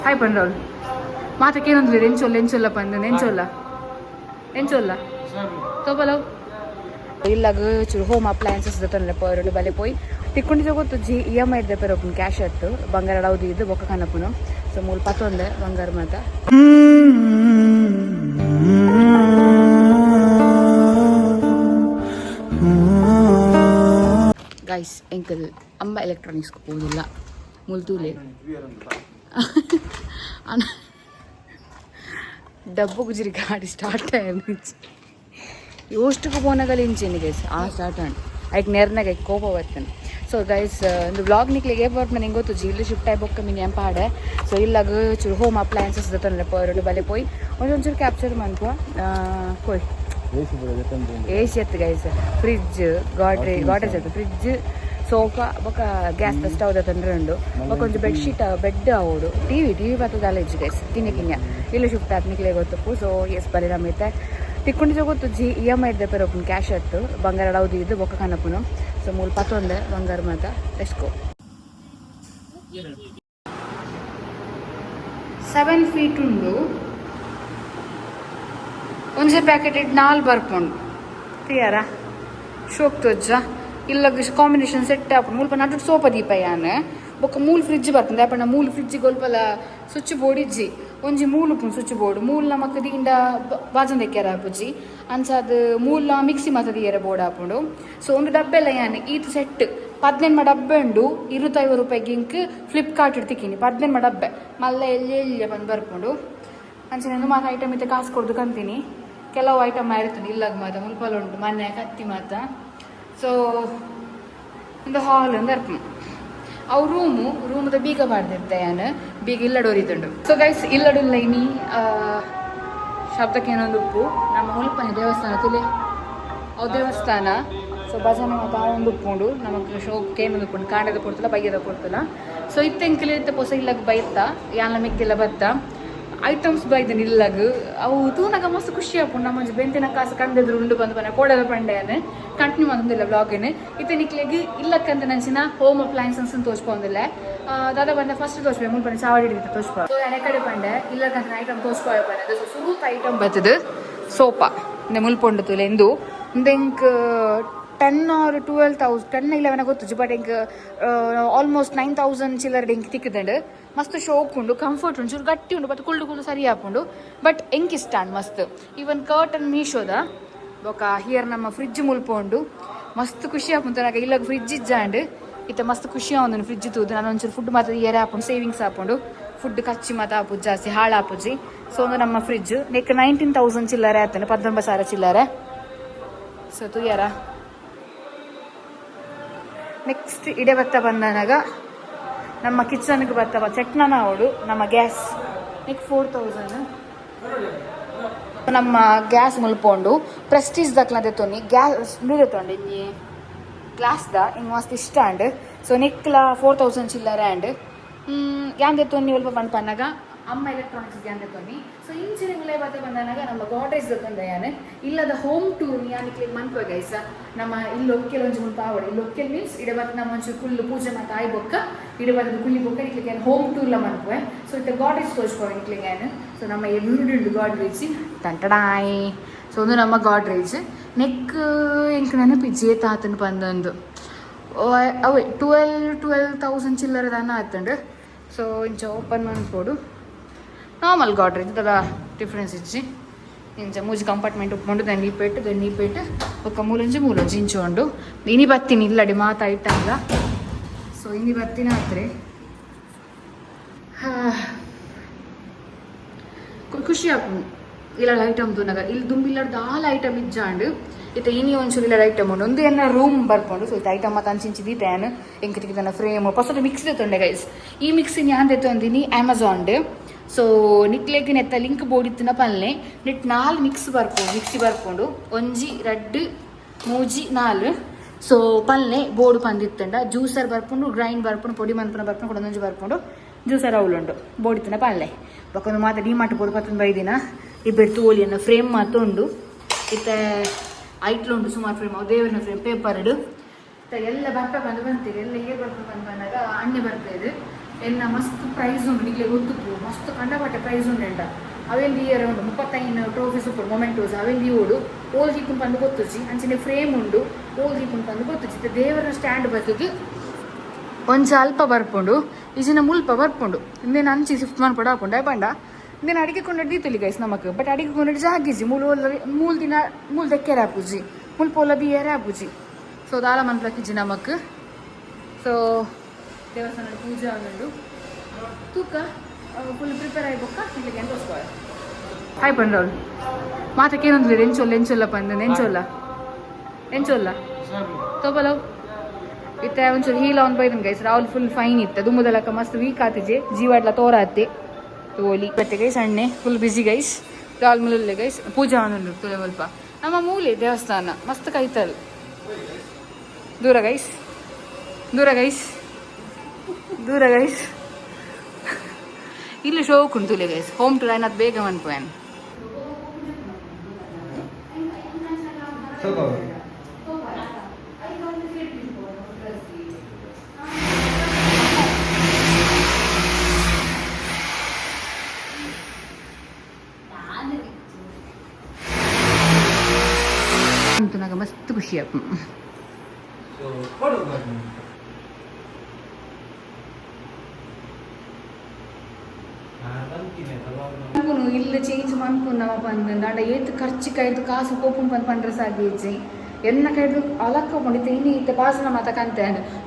Hi ಪಂಡ್ರವ್ಳು ಮಾತ ಕೇನೊಂದು ಎಂಚೊಲ್ಲ ಎಂಚೊಲ್ಲ ಪಂದ್ ಎಂಚೊಲ್ಲ ಎಂಚೊಲ್ಲ ತೋಬಲವು. ಇಲ್ಲಾಗ ಚೂರು ಹೋಮ್ ಅಪ್ಲಯನ್ಸಸ್ ದತ್ತೊಂದಿಲ್ಲ ಪೋರಡು ಬಲೆ ಪೋಯ್ ತಿಕ್ಕೊಂಡು ಜೊಗೊತ್ತು. ಇ ಎಮ್ I ದೆಪ್ಪೆರ ಒಪ್ಪುನು ಕ್ಯಾಶ್ ಅತ್ತು. ಬಂಗಾರ ಡೌದು ಇದು ಬೊಕ್ಕ ಕನಪುನು. ಸೊ ಮೂಲು ಪತ್ತೊಂದೆ ಬಂಗಾರ ಮಾತ. ಗೈಸ್, ಎಂಕಲ್ ಅಂಬ ಎಲೆಕ್ಟ್ರಾನಿಕ್ಸ್ ಪೋದಿಲ್ಲ. ಮೂಲು ತೂಲೆ, ಡಬ್ಬು ಗುಜಿರಿ ಗಾಡಿ ಸ್ಟಾರ್ಟ್ ಆಯ್ತು. ಯೋಷ್ಟಕ್ಕೆ ಪೋನಾಗಲಿ ಇಂಚೆನಿ ಗೈಸ್. ಆ ಸ್ಟಾರ್ಟ್ ಆಂಡ್ ಐಕ್ ನೇರ್ನಾಗ ಐಕ್ ಕೋಪ ಬರ್ತೇನೆ. ಸೊ ಗೈಸ್, ಒಂದು ವ್ಲಾಗ್ ನಿಕ್ಲೆಗೆ ಬರ್ಪುನ ನಿಂಗೆ ಗೊತ್ತು. ಇಲ್ಲಿ ಶಿಫ್ಟ್ ಆಯ್ ಬೊಕ್ಕ ಮಿನಿ ಪಾಡೆ. ಸೊ ಇಲ್ಲಾಗ ಚೂರು ಹೋಮ್ ಅಪ್ಲಯನ್ಸಸ್ ದತ್ತೊಂದಿಲ್ಲ ಪೋರಡು ಬಲೆ ಪೋಯ್ ಒಂಚೂರು ಕ್ಯಾಪ್ಚರ್ ಮನ್ಪುವ ಪೋಯ್. ಎ ಸಿ ಅತ್ತು ಗೈಸ್, ಫ್ರಿಜ್, ಗಾಡ್ರೇಜ್, ಗಾಡ್ರೇಜ್ ಅತ್ತು, ಫ್ರಿಜ್, ಸೋಫಾ, ಬೊಕ ಗ್ಯಾಸ್ ಸ್ಟವ್ ತಂದ್ರೆ ಉಂಡು. ಬೊಕ ಒಂಜಿ ಬೆಡ್ ಶೀಟ್, ಬೆಡ್ ಆವೊಡು, ಟಿವಿ. ಟಿವಿ ಬತ್ತದ ಇಜ್ಜಿ ಗೈಸ್. ಕಿನ್ಯ ಕಿನ್ಯ ಇಲ್ಲ ಶಿಫ್ಟ್ ಆತ್ ನಿಕ್ಲೆ ಗೊತ್ತಪ್ಪು. ಸೊ ಎಸ್, ಬಲೆ ನಮಿತೆ ತಿಕ್ಕೊಂಡು ಗೊತ್ತು. ಇ ಎಮ್ I ದೆಪ್ಪೆರ ಒಪ್ಪುನು ಕ್ಯಾಶ್ ಅತ್ತು. ಬಂಗಾರ ಡೌದು ಇದು ಬೊಕ್ಕ ಕನಪುನು. ಸೊ ಮೂಲು ಪತ್ತೊಂದೆ ಬಂಗಾರ ಮಾತ. Let's go. 7 feet ಉಂಡು. ಒಂಜೆ ಪ್ಯಾಕೆಟ್ it ನಾಲ್ ಬರ್ಪುಂಡು. ತಯಾರ ಶೋಕ್ ತೋಜ್ಜ. ಇಲ್ಲ ಕಾಂಬಿನೇಷನ್ ಸೆಟ್ ಆಪುಂಡು. ಮುಲ್ಪ ನಡುಟ್ ಸೋಪ ದೀಪ ಯಾನ್. ಬೊಕ್ಕ ಮೂಲು ಫ್ರಿಡ್ಜ್ ಬರ್ಪುಂಡು. ದಾಯೆ ಮೂಲು ಫ್ರಿಡ್ಜ್ ಒಲ್ಪಲ ಸ್ವಿಚ್ ಬೋರ್ಡ್ ಇಜ್ಜಿ. ಒಂಜಿ ಮೂಲು ಉಪ್ಪುಂಡು ಸ್ವಿಚ್ ಬೋರ್ಡ್. ಮೂಲು ನಮಕ್ ದೀಂಡ ಬಾಜೊಂದು ದೆಕ್ಕೆರ ಆಪುಜಿ. ಅಂಚಾದ್ ಮೂಲ ಮಿಕ್ಸಿ ಮಾತ ದೀಯರೆ ಬೋರ್ಡ್ ಆಪುಂಡು. ಸೊ ಒಂದು ಡಬ್ಬೆಲ್ಲ ಯಾನ್ ಈತ್ ಸೆಟ್ 18 ಡಬ್ಬೆ ಉಂಡು. 250 ರೂಪಾಯಿಗೆ ಇಂಕ್ ಫ್ಲಿಪ್ಕಾರ್ಟ್ ತಿಕ್ಕಿನಿ. 18 ಡಬ್ಬೆ, ಮಲ್ಲ ಎಲ್ಲಿ ಎಲ್ಲಿ ಬಂದು ಬರ್ಪುಂಡು. ಅಂಚನೆ ಒಂದು ಮಾತ ಐಟಮ್ ಇತ್ತೆ ಕಾಸು ಕೊಡ್ದು ಕಂತೀನಿ. ಕೆಲವು ಐಟಮ್ ಆಯಿರ್ತದೆ ಇಲ್ಲಾಗ ಮಾತ ಮುಲ್ಪಲ ಉಂಟು, ಮನೆ ಕತ್ತಿ ಮಾತ. ಸೊ ಒಂದು ಹಾಲ್ ಒಂದು ಅರ್ಪು. ಅವು ರೂಮು, ರೂಮುದ ಬೀಗ ಪಾಡ್ದಿರ್ತೆ ಯಾನ್. ಬೀಗ ಇಲ್ಲಡೋರಿದುಂಡು. ಸೊ ಗೈಸ್, ಇಲ್ಲಡುಲ್ಲ ಇನಿ ಶಬ್ದಕ್ಕೆ ಏನೊಂದು ಉಪ್ಪು. ನಮ್ಮ ಮುಲ್ಪನೆ ದೇವಸ್ಥಾನ ತುಲೆ, ಅವು ದೇವಸ್ಥಾನ. ಸೊ ಭಜನೆ ಮಾತ ಒಂದು ಉಪ್ಪುಂಡು. ನಮಕ್ ಶೋಕ್ ಏನೊಂದು ಉಪ್ಪುಂಡು. ಕಾಂಡದ ಪೊರ್ತುಲ, ಬಯ್ಯದ ಪೊರ್ತುಲ. ಸೊ ಇತ್ತೆ ಎಂಕಲ್ ಇತ್ತೆ ಪೊಸ ಇಲ್ಲಗ್ ಬೈತ್ತ ಯಾನ್ಲ ಮೆಗ್ಗೆಲ್ಲ ಬತ್ತ ಐಟಮ್ಸ್ ಬೈದನ್ ಇಲ್ಲಗ್. ಅವು ತೂನಗ ಮಸ್ತ್ ಖುಷಿ ಆಪುಂಡು. ನಮ್ಮ ಒಂಜಿ ಬೆಂತಿನ ಕಾಸು ಕಂಡೆದ್ರು ಉಂಡು ಬಂದು ಬನ್ನ ಕೋಡದ ಪಂಡೆಯನ್ ಕಂಟಿನ್ಯೂ ಮಂದೊಂದಿಲ್ಲ ವ್ಲಾಗಿನ್. ಇತ್ತೆ ನಿಕ್ಲೆಗ್ ಇಲ್ಲಕ್ಕಂತ ನಂಚಿನ ಹೋಮ್ ಅಪ್ಲಯನ್ಸಸ್ ತೋಚ್ಪೊಂದಿಲ್ಲ. ದಾದ ಬಂದ ಫಸ್ಟ್ ತೋಚ್ಪೆ ಮುಲ್ಪ ಚಾವಡಿ ಹಿಡಿತ ತೋಚ್ಪ. ಸೊ ಎನೆ ಕಡೆ ಪಂಡೆ ಇಲ್ಲಕ್ಕಂತ ಐಟಮ್ ತೋಚ್ಪ ಪಂಡೆ. ಸೊ ಸುರೂತ ಐಟಮ್ ಬರ್ತದೆ ಸೋಫಾ. ಇಂದೆ ಮುಲ್ಪ ಉಂಡು ತೂಲೆ ಇಂದು. ಇಂದೆಂಕ್ 10 or 12 thousand, 10 11 ಗೊತ್ತುಜಿ, ಬಟ್ ಎಂಕ್ ಆಲ್ಮೋಸ್ಟ್ 9,000 ಚಿಲ್ಲರೆ ಎಂಕ್ ತಿಕ್ಕುದುಂಡು. ಮಸ್ತ್ ಶೋಕ್ ಉಂಡು, ಕಂಫರ್ಟ್ ಉಂಡು, ಚೂರು ಗಟ್ಟಿ ಉಂಡು, ಬಟ್ ಕುಲ್ಡು ಕುಲ್ಡು ಸರಿ ಆಪುಂಡು. ಬಟ್ ಎಂಕ್ ಇಷ್ಟ ಅಂಡ್ ಮಸ್ತ್. ಈವನ್ ಕರ್ಟನ್ ಮೀಶೋದ. ಬೊಕ here ನಮ್ಮ ಫ್ರಿಡ್ಜ್ ಮುಲ್ಪ ಉಂಡು. ಮಸ್ತ್ ಖುಷಿ ಆಪುಂಡು ತನಕ. ಇಲ್ಲ ಫ್ರಿಡ್ಜ್ ಇಜ್ಜಾಂಡ್. ಇತ್ತೆ ಮಸ್ತ್ ಖುಷಿ ಆವೊಂದುಂಡು ಫ್ರಿಡ್ಜ್ ತೂದು. ನಾನು ಒಂಚೂರು ಫುಡ್ ಮಾತ ಏರೆ ಆಪುಂಡು, ಸೇವಿಂಗ್ಸ್ ಆಪುಂಡು. ಫುಡ್ ಖರ್ಚಿ ಮಾತ ಆಪುಜಿ, ಜಾಸ್ತಿ ಹಾಳಾಪುಜಿ. ಸೊ ಒಂದು ನಮ್ಮ ಫ್ರಿಡ್ಜ್ ನೆಕ್ 19,000 ಚಿಲ್ಲರೆ ಆತನೆ, 19,000 ಚಿಲ್ಲರೆ. ಸೊ ತೂಯರ. ನೆಕ್ಸ್ಟ್ ಇಡೆ ಬತ್ತ ಬಂದನಾಗ ನಮ್ಮ ಕಿಚನ್ಗೆ ಬತ್ತವ ಚಟ್ನನ ಅವಳು. ನಮ್ಮ ಗ್ಯಾಸ್ ನೆಕ್ 4,000. ನಮ್ಮ ಗ್ಯಾಸ್ ಮುಲ್ಪೊಂಡು. ಪ್ರೆಸ್ಟೀಜ್ ದಕ್ಲ ದೆತ್ತೊನಿ. ಗ್ಯಾಸ್ ದೆತ್ತೊಂಡು ಇಂಜಿ ಗ್ಲಾಸ್ the. ಇಂಗ್ ಮಸ್ತ್ ಇಷ್ಟ ಅಂಡ್. ಸೊ ನೆಕ್ಲ 4,000 ಚಿಲ್ಲರೆ ಅಂಡ್. ಯಾನ್ ದೆತ್ತೊನಿ ಒಲ್ಪ ಬಂದ್ ಪನ್ನಗ ಅಮ್ಮ ಎಲೆಕ್ಟ್ರಾನಿಕ್ಸ್ ಯಾನ್ ದೆತ್ತೊನಿ. ಸೊ ಇಂಚಿನ ಬತ್ತ ಬಂದನಾಗ ನಮ್ಮ ಗೋಡ್ರೇಜ್ ದೆತ್ತೊಂದೆ ಯಾನ್. ಇಲ್ಲದ ಹೋಮ್ ಟೂರ್ ಯಾನ್ ಇಕ್ಲೆಗ್ ಮನ್ಪುವೆ ಗೈಸ. ನಮ್ಮ ಇಲ್ಲಿ ಒಕ್ಕೆಲ್ ಒಂಜಿ ಮುಲ್ಪ ಆವಡ್. ಇಲ್ಲಿ ಒಕ್ಕೆಲ್ ಮೀನ್ಸ್ ಇಡೆ ಬತ್ತ ನಮ್ಮ ಒಂಚೂರು ಕುಲ್ಲು ಪೂಜೆ ಮಾತ ಆಯ್ ಬೊಕ್ಕ ಇಡೆ ಬತ್ತದ ಕುಲ್ಲಿ ಬೊಕ್ಕ ನಿಕ್ಲೆಗ್ ಯಾನ್ ಹೋಮ್ ಟೂರ್ಲ ಮನ್ಪುವೆ. ಸೊ ಇತ್ತೆ ಗೋಡ್ರೇಜ್ ತೋಜ್ಪುವೆ ನಿಕ್ಲೆಗ್ ಯಾನ್. ಸೊ ನಮ್ಮ ಎದುರುಡು ಉಂಡು ಗೋಡ್ರೇಜ್. ಟಂಟಡಾಯ್. ಸೊ ಒಂದು ನಮ್ಮ ಗೋಡ್ರೇಜ್. ನೆಕ್ ಎಂಕ್ ನೆನಪಿಜ್ಜಿ ಏತ್ ಆತಂಡ್ ಪಂದೊಂದು. ಅವೇ 12,000 ಚಿಲ್ಲರೆ ದಾನ ಆತಂಡು. ಸೊ ಇಂಚ ಓಪನ್ ಮನ್ಪೊಡು. ನಾರ್ಮಲ್ ಗೋಡ್ರೇಜ್ ದಾದ ಡಿಫ್ರೆನ್ಸ್ ಇಜ್ಜಿ. ಇಂಚ ಮೂಜಿ ಕಂಪಾರ್ಟ್ಮೆಂಟ್ ಉಪ್ಪುಂಡು. ದೆನ್ ಈ ಪೇಟ್, ದೆನ್ ಈ ಪೇಟ್, ಬೊಕ್ಕ ಮೂಲೊಂಜಿ ಮೂಲೊಂಜಿ ಇಂಚ ಉಂಡು. ಇನಿ ಬತ್ತೀನಿ ಇಲ್ಲಡಿ ಮಾತ ಐಟಮ್ಲ. ಸೊ ಇನಿ ಬತ್ತಿನ ಆತ್ರೆ ಖುಷಿ ಆಪುಂಡು ಇಲ್ಲ ಐಟಮ್ ತೂನಗ. ಇಲ್ಲಿ ದುಂಬಿಲ್ಲಡ್ ದಾಲ ಐಟಮ್ ಇಜ್ಜಾಂಡ್. ಇತ್ತೆ ಇನಿ ಒಂಚೂರು ಇಲ್ಲ ಐಟಮ್ ಉಂಡು. ಒಂದು ಎನ್ನ ರೂಮ್ ಬರ್ಪುಂಡು. ಸೊ ಇತ್ತೆ ಐಟಮ್ ಮಾತ ಅಂಚಿಂಚಿ ದೀತೆ ಯಾನ್. ಎಂಕ್ ತಿಕ್ಕಿದನ ಫ್ರೇಮ್ ಪೊಸತ ಮಿಕ್ಸಿ ದೆತ್ತೊಂಡೆ ಗೈಸ್. ಈ ಮಿಕ್ಸಿ ಯಾನ್ ದೆತ್ತೊಂದಿನಿ ಅಮೆಝಾನ್. ಸೊ ನಿಕ್ಲೆಗ್ ನೆತ್ತ ಲಿಂಕ್ ಬೋಡಿತ್ತಿನ ಪಲ್ಲೆ. ನೆಟ್ ನಾಲ್ ಮಿಕ್ಸ್ ಬರ್ಪುಂಡು, ಮಿಕ್ಸಿ ಬರ್ಪುಂಡು. ಒಂಜಿ, ರಡ್ಡ್, ಮೂಜಿ, ನಾಲ್. ಸೊ ಪಲ್ಲೆ ಬೋರ್ಡ್ ಪಂದಿತ್ತಂಡ ಜ್ಯೂಸರ್ ಬರ್ಪುಂಡು, ಗ್ರೈಂಡ್ ಬರ್ಪುಂಡು, ಪೊಡಿ ಮನ್ಪುನ ಬರ್ಪುಂಡು, ಕೊಡೊಂಜಿ ಬರ್ಪುಂಡು, ಜ್ಯೂಸರ್ ಅವಲುಂಡು. ಬೋಡಿತ್ತಿನ ಪಲ್ಲೆ. ಬೊಕ್ಕೊಂದು ಮಾತ ಡಿಮಾರ್ಟ್ ಬೋರ್ಡ್ ಪತ್ತೊಂದು ಬೈದಿನ ಇಬ್ಬರು ತೋಲಿಯನ್ನ ಫ್ರೇಮ್ ಮಾತ ಉಂಡು. ಇತ್ತೆ ಐಟ್ಲು ಉಂಡು ಸುಮಾರು ಫ್ರೇಮ್. ಅವು ದೇವರನ ಫ್ರೇಮ್ ಪೇಪರ್ಡ್. ಎಲ್ಲ ಬರ್ಪೆ ಬಂದು ಬಂತೀರಿ. ಎಲ್ಲ ಏರ್ ಬರ್ಪೆ ಬಂದು ಬಂದಾಗ ಅಣ್ಣೆ ಬರ್ತಾ ಇದೆ. ಎನ್ನ ಮಸ್ತ್ ಪ್ರೈಸ್ ಉಂಡು ನಿಗ್ಲೆ ಗೊತ್ತುಪ್ಪು ಮಸ್ತ್ ಕಂಡಪಟ್ಟೆ ಪ್ರೈಸ್ ಉಂಡೆಂಡ ಅವೆನ್ ದಿಯರ ಉಂಡು 35 ಟ್ರೋಫೀಸ್ ಉಪ್ಪುಡು ಮೊಮೆಂಟೋಸ್ ಅವೆನ್ ದಿಯೋಡು ಓಲ್ ದೀಪುನ್ ಪಂದ್ ಗೊತ್ತುಜಿ ಅಂಚನೆ ಫ್ರೇಮ್ ಉಂಡು ಓಲ್ ದೀಪುನ್ ಪಂದ್ ಗೊತ್ತುಜಿ ದೇವರ ಸ್ಟ್ಯಾಂಡ್ ಬರ್ತದೆ ಒಂಜಿ ಅಲ್ಪ ಬರ್ಪುಂಡು ಈಜಿನ ಮುಲ್ಪ ಬರ್ಪುಂಡು ಇಂದೇನು ಅಂಚಿ ಶಿಫ್ಟ್ ಮನ್ಪೊಡು ಆಪುಂಡು ಪಂಡ ಇಂದೇನು ಅಡಿಗೆ ಕೊಂಡ ದೀತೊಲಿ ಗೈಸ್ ನಮಕ್ ಬಟ್ ಅಡಿಗೆ ಕೊಂಡ ಜಾಗಿಜಿ ಮೂಲು ಮೂಲು ದಿನ ಮೂಲು ದೆಕ್ಕೆರೆ ಆಪುಜಿ ಮುಲ್ಪ ಒಲ್ಲ ದಿಯರೆ ಆಪುಜಿ ಸೊ ದಾಲ ಮನ್ಪಲಕ್ಕಿಜ್ಜಿ ನಮಕ್ ಸೊ ದೇವಸ್ಥಾನದ ಪೂಜೆ ಆಗುಂಡು ತೂಕ ಫುಲ್ ಪ್ರಿಪೇರ್ ಆಗಿ ಬೊಕ್ಕ ಇಲ್ಲಿಗೆ ಎಂತ ಹಾಯ್ ಪಂಡ್ರವ್ರು ಮಾತಕ್ಕೇನೊಂದು ಎಂಚೊಲ್ಲ ಎಂಚೊಲ್ಲ ಪಂದ ಎಂಚೊಲ್ಲ ಎಂಚೊಲ್ಲ ತೋಬಲವ್ ಇತ್ತೆ ಒಂಚೂರು ಹೀಲ್ ಆನ್ ಬೈದನ್ guys Rahul full fine ಇತ್ತು ದುಮ್ಮದಲಕ ಮಸ್ತ್ ವೀಕ್ ಆತಿಜೆ ಜೀವಾಡ್ಲ ತೋರಾತೆ ತೋಲಿ ಮತ್ತೆ ಗೈಸ್ ಅಣ್ಣೆ full busy guys Rahul ಮುಲುಲ್ಲೆ guys ಪೂಜಾ ಆನುಂಡು ತುಲೆ ಮುಲ್ಪ ನಮ್ಮ ಮೂಲೆ ದೇವಸ್ಥಾನ ಮಸ್ತ್ ಕೈತಲ್ ದೂರ ಗೈಸ್ ದೂರ ಗೈಸ್ ದೂರ ಗೈಸ್ ಇಲ್ಲಿ ಶೋಕ್ ಉಂಟು guys home tour ಅದು ಬೇಗ ಮನ್ಪುವೆನ್ ಅಂತೂ ಮಸ್ತ್ ಖುಷಿ ಆಪು ಇಲ್ಲ ಚೇಂಜ್ ಮನ್ಪುನು ನಮ ಪಂದ್ ಆಂಡ ಏತ್ ಖರ್ಚು ಕೈದು ಕಾಸು ಪೋಪುನ್ ಪಂದ್ ಪಂಡ್ರೆ ಸಾಗಿಜ್ಜಿ ಎನ್ನ ಕೈದು ಅಲಕ್ಕ ಪೋಂಡು ಇತ್ತೆ ಇತ್ತೆ ಬಾಸನ ಮಾತ ಕಂತೆ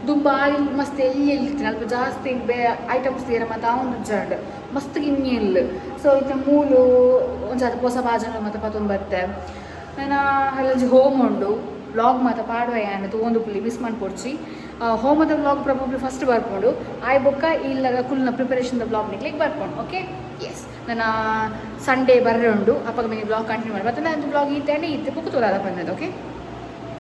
ದುಂಬ ಆಯಿಲ್ ಮಸ್ತ್ ಎಲ್ಲಿ ಎಲ್ಲಿ ಅಲ್ಪ ಜಾಸ್ತಿ ಬೇ ಐಟಮ್ಸ್ ತೀರ ಮಾತ ಆವೊಂದು ಉಜ್ಜಾಂಡ್ ಮಸ್ತ್ ಗಿನ್ನಿ ಇಲ್ಲು ಸೊ ಇತ್ತೆ ಮೂಲು ಒಂಜಾತ ಪೊಸ ಬಾಜನ ಮಾತ ಪತೊಂದು ಬತ್ತೆ ನನ ಅಲ್ಲೊಂಜಿ ಹೋಮ್ ಉಂಡು ವ್ಲಾಗ್ ಮಾತ ಪಾಡುವ ಯಾನ್ ತೂವೊಂದು ಪುಲಿ ಮಿಸ್ ಮನ್ಪೊಡ್ಚಿ ಹೋಮದ vlog probably first ಬರ್ಪುಂಡು ಆಯ್ ಬೊಕ್ಕ ಇಲ್ಲದ ಕುಲ್ನ ಪ್ರಿಪರೇಷನ್ ದ ವ್ಲಾಗ್ ನಿಕ್ಲೆಗ್ ಬರ್ಪುಂಡು ಓಕೆ ಎಸ್ ನನ್ನ ಸಂಡೇ ಬರ್ರೆ ಉಂಡು ಅಪ್ಪಗ ಮೇಲೆ ವ್ಲಾಗ್ ಕಂಟಿನ್ಯೂ ಮಾಡಿ ಮತ್ತೆ ನಾನು ವ್ಲಾಗ್ ಈತೆ ಇತ್ತೆ ಬುಕ್ ತೋರಾದ ಬಂದದ್ದು ಓಕೆ.